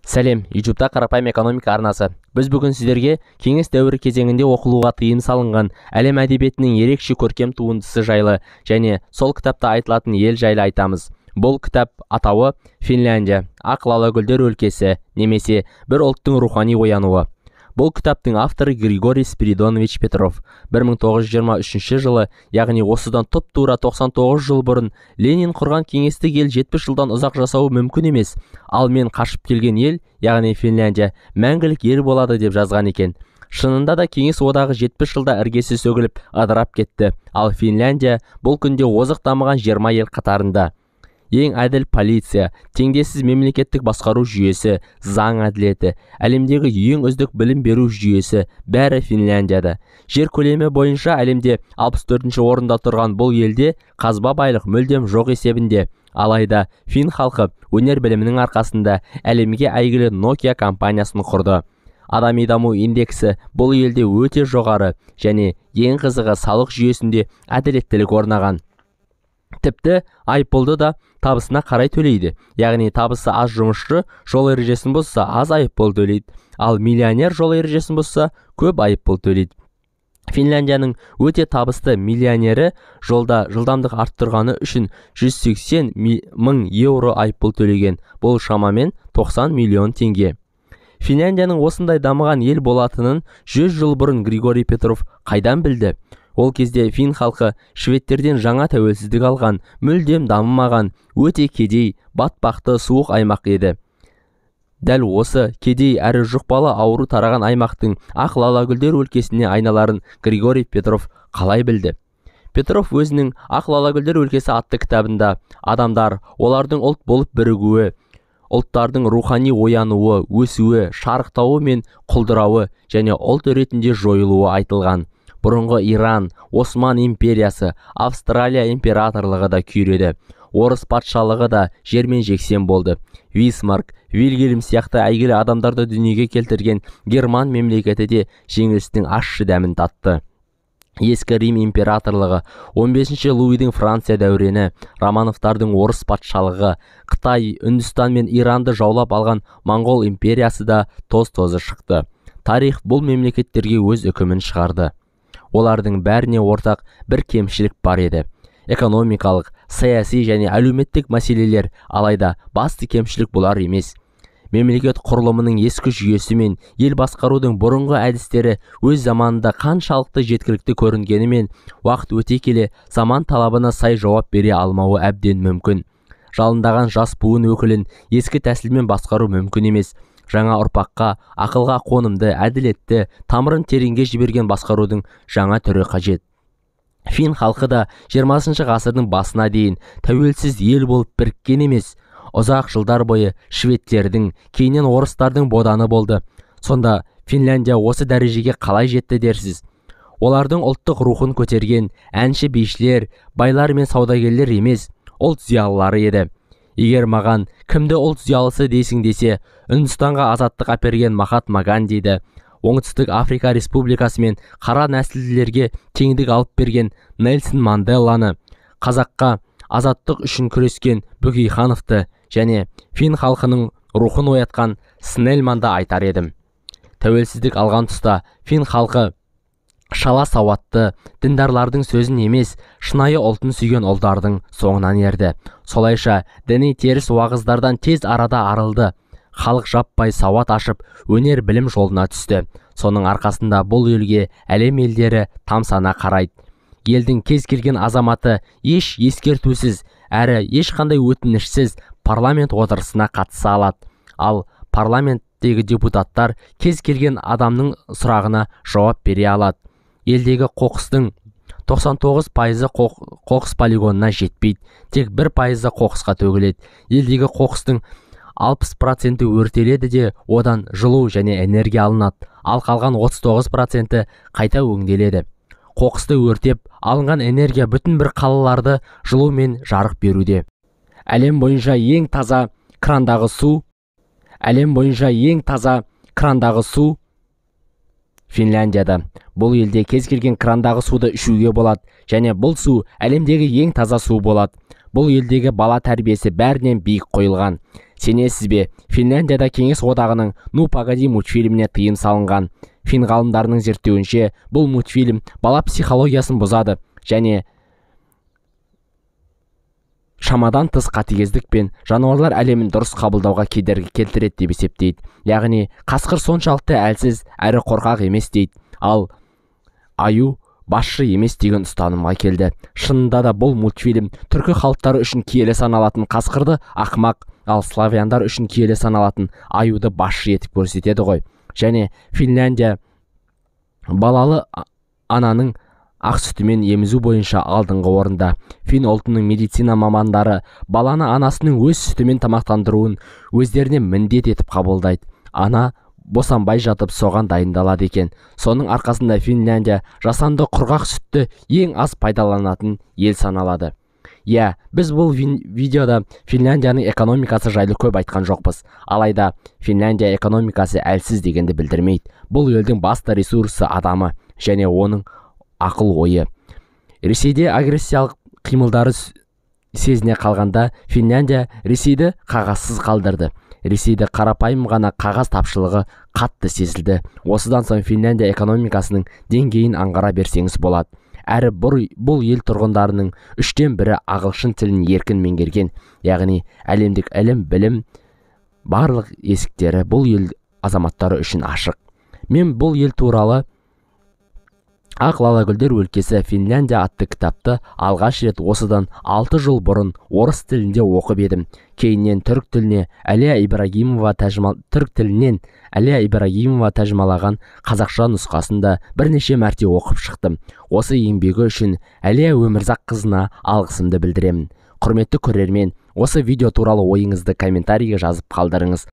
Сәлем, YouTube'та Қарапайым экономика арнасы. Біз бүгін сіздерге кеңес дәуірі кезеңінде оқылуға тыйым салынған әлем әдебиетінің ерекше көркем туындысы жайлы және сол кітапта айтылатын ел жайлы айтамыз. Бұл кітап атауы Финляндия, ақ лалагүлдер өлкесі немесе бір ұлттың рухани оянуы. Бұл кітаптың авторы Григорий Спиридонович Петров. 1923 жылы, яғни осыдан тұп-тура 99 жыл бұрын Ленин құрған кеңестік ел 70 жылдан ұзақ жасауы мүмкін емес, ал мен қашып келген ел, яғни Финляндия, мәңгілік ел болады деп жазған екен. Шынында да кеңес одағы 70 жылда іргесі сөгіліп, ыдырап кетті, ал Финляндия бұл күнде озық дамыған 20 ел қатарында. Ең әділ полиция, теңдессіз мемлекеттік басқару жүйесі, заң әділеті, әлемдегі ең үздік білім беру жүйесі, бәрі Финляндияда. Жер көлемі бойынша әлемде 64-ші орында тұрған бұл елде қазба байлық мүлдем жоқ есебінде. Алайда фин халқы өнер білімінің арқасында әлемге әйгілі Nokia компаниясын құрды. Адами даму индексі бұл елде өте жоғары және ең қызығы салық жүйесінде әділеттілік орнаған. Тіпті айыппұлды да табысына қарай төлейді. Яғни табысы аз жұмысшы жол ережесін бұзса, аз айыппұл төлейді. Ал миллионер жол ережесін бұзса, көп айыппұл төлейді. Финляндияның өте табысты миллионері жолда жылдамдық арттырғаны үшін 180 мың еуро айыппұл төлеген. Бұл шамамен 90 миллион теңге. Финляндияның осындай дамыған ел болатынын 100 жыл бұрын Григорий Петров қайдан білді? Ол кезде фин халқы шведтерден жаңа тәуелсіздік алған, мүлдем дамымаған, өте кедей, батпақты, суық аймақ еді. Дәл осы кедей әрі жұқпалы ауру тараған аймақтың ақ лалагүлдер өлкесіне айналарын Григорий Петров қалай білді? Петров өзінің Ақ лалагүлдер өлкесі атты кітабында адамдар, олардың ұлт болып бірігуі, ұлттардың рухани оянуы, өсуі, шарықтауы мен құлдырауы және ұлт ретінде жойылуы айтылған. Бұрынғы Иран, Осман империясы, Австралия императорлығы да күйреді. Орыс патшалығы да жермен жексен болды. Бисмарк, Вильгельм сияқты әйгілі адамдарды дүниеге келтірген Герман мемлекеті де жеңілістің ащы дәмін татты. Ескі Рим императорлығы, 15-ші Луидің Франция дәурені, Романовтардың орыс патшалығы, Қытай, Үндістан мен Иранды жаулап алған Моңғол империясы да тоз-тозы шықты. Тарих бұл мемлекеттерге өз үкімін шығарды. Олардың бәріне ортақ бір кемшілік бар еді. Экономикалық, саяси және әлеуметтік мәселелер, алайда басты кемшілік бұлар емес. Мемлекет құрылымының ескі жүйесі мен ел басқарудың бұрынғы әдістері өз заманында қаншалықты жеткілікті көрінгенімен, уақыт өте келе заман талабына сай жауап бере алмауы әбден мүмкін. Жалындаған жас буын өкілін ескі тәсілмен басқару мүмкін емес. Жаңа ұрпаққа ақылға қонымды, әділетті, тамырын тереңге жіберген басқарудың жаңа түрі қажет. Фин халқы да 20-шы ғасырдың басына дейін тәуелсіз ел болып біріккен емес. Ұзақ жылдар бойы шведтердің, кейіннен орыстардың боданы болды. Сонда Финляндия осы дәрежеге қалай жетті дерсіз? Олардың ұлттық рухын көтерген әнші бишілер, байлар мен саудагерлер емес, ұлт зиялылары еді. Егер маған кімді ұлт зиялысы дейсің десе, Үндістанға азаттық әперген Махатма Гандиді, Оңтүстік Африка Республикасы мен қара нәсілділерге теңдік алып берген Нельсон Манделаны, қазаққа азаттық үшін күрескен Бөкейхановты және фин халқының рухын оятқан Снельманды айтар едім. Тәуелсіздік алған тұста фин халқы шала сауатты, діндарлардың сөзін емес, шынайы ұлтын сүйген ұлдардың соңынан ерді. Солайша діни теріс уағыздардан тез арада арылды. Халық жаппай сауат ашып, өнер білім жолына түсті. Соның арқасында бұл елге әлем елдері тамсана қарайды. Елдің кез келген азаматы еш ескертусіз, әрі ешқандай өтінішсіз парламент отырысына қатыса алады. Ал парламенттегі депутаттар кез келген адамның сұрағына жауап бере алады. Елдегі қоқыстың 99% қоқыс полигонына жетпейді, тек 1% қоқысқа төгіледі. Елдегі қоқыстың 60% өртеледі де, одан жылу және энергия алынады, ал қалған 39% қайта өңделеді. Қоқысты өртеп, алынған энергия бүтін бір қалаларды жылу мен жарық беруде. Әлем бойынша ең таза крандағы су, әлем бойынша ең таза крандағы су Финляндияда. Бұл елде кез келген крандағы суды ішуге болады және бұл су әлемдегі ең таза су болады. Бұл елдегі бала тәрбиесі бәрінен биік қойылған. Сенесіз бе, Финляндияда Кеңес Одағының «Ну погоди» мультфильміне тыйым салынған. Фин ғалымдарының зерттеуінше, бұл мультфильм бала психологиясын бұзады және шамадан тыс қатыгездік пен жануарлар әлемін дұрыс қабылдауға кедергі келтіреді деп есептейді. Яғни қасқыр соншалықты әлсіз әрі қорқақ емес дейді, ал аю басшы емес деген ұстанымға келді. Шынында да бұл мультфильм түркі халықтары үшін киелі саналатын қасқырды ақымақ, ал славяндар үшін киелі саналатын аюды басшы етіп көрсетеді ғой. Және Финляндия балалы ананың ақ сүтімен емізу бойынша алдыңғы орында. Фин ұлтының медицина мамандары баланы анасының өз сүтімен тамақтандыруын өздеріне міндет етіп қабылдайды. Ана босанбай жатып соған дайындалады екен. Соның арқасында Финляндия жасанды құрғақ сүтті ең аз пайдаланатын ел саналады. Иә, біз бұл видеода Финляндияның экономикасы жайлы көп айтқан жоқпыз. Алайда Финляндия экономикасы әлсіз дегенді білдірмейді. Бұл елдің басты ресурсы адамы және оның ақыл ойы. Ресейде агрессиялық қимылдары сезіне қалғанда Финляндия Ресейді қағазсыз қалдырды. Ресейде қарапайым ғана қағаз тапшылығы қатты сезілді. Осыдан соң Финляндия экономикасының деңгейін аңғара берсеңіз болады. Әрі бұл ел тұрғындарының 1/3 ағылшын тілін еркін меңгерген, яғни әлемдік ілім, білім барлық есіктері бұл ел азаматтары үшін ашық. Мен бұл ел туралы Ақ лалагүлдер өлкесі Финляндия атты кітапты алғаш рет осыдан 6 жыл бұрын орыс тілінде оқып едім. Кейіннен түрік тіліне Әлия Ибрагимова тәржімалаған қазақша нұсқасын да бірнеше мәрте оқып шықтым. Осы еңбегі үшін Әлия Өмірзақ қызына алғысымды білдіремін. Құрметті көрермен, осы видео туралы ойыңызды комментарийге жазып қалдырыңыз.